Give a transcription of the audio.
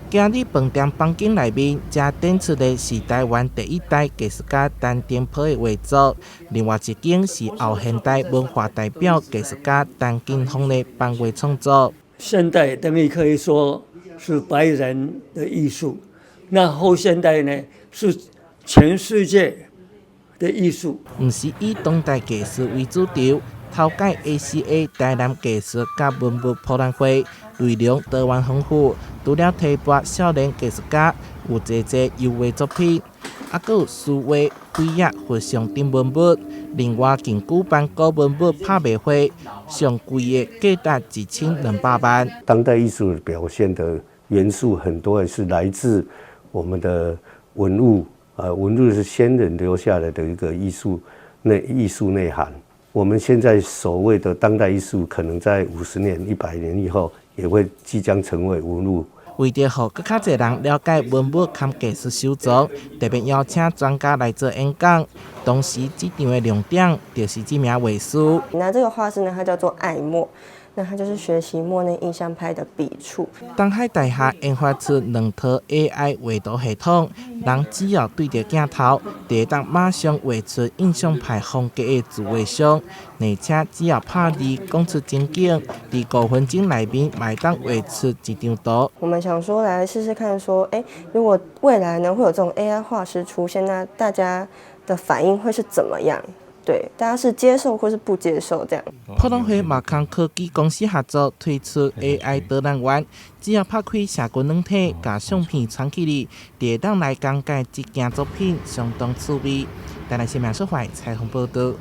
今日飯店房間內面，遮展出的是臺灣第一代藝術家陳澄波的畫作，另外一間是後現代文化代表藝術家陳金鋒的版畫創作。現代等於可以說是白人的藝術，那後現代呢，是全世界的藝術。毋是以當代藝術為主軸，頭屆 ACA 台南藝術佮文物博覽會內容多元豐富，除了提拔少年藝術家，有濟濟油畫作品，猶閣有書畫、繪葉、佛像等文物。另外，近舉辦古文物拍賣會，上貴的價值1200萬。當代藝術表現的元素很多，也是來自我們的文物，啊，文物是先人留下來的一個藝術內涵。我們現在所謂的當代藝術，可能在50年、100年以後，也會即將成為文物。為著予閣較濟人了解文物佮藝術收藏，特別邀請專家來做演講。同時，這場的亮點就是這名畫師。那這個畫師呢，他叫做艾莫。那他就是學習莫內印象派的筆觸。東海大學研發出兩套 AI 畫圖系統，人只要對著鏡頭，就會當馬上畫出印象派風格的自畫像。而且只要拍字講出情景，佇5分鐘內面嘛會當畫出一張圖。我們想說來試試看，說，欸，如果未來呢會有這種 AI 畫師出現，那大家的反應會是怎麼樣？對，大家是接受或是不接受這樣。博覽會嘛佮科技公司合作推出 AI 導覽員，只要拍開社群軟體，共相片傳去哩，就會當來講解這件作品，相當趣味。台南新聞蘇懷採訪報導。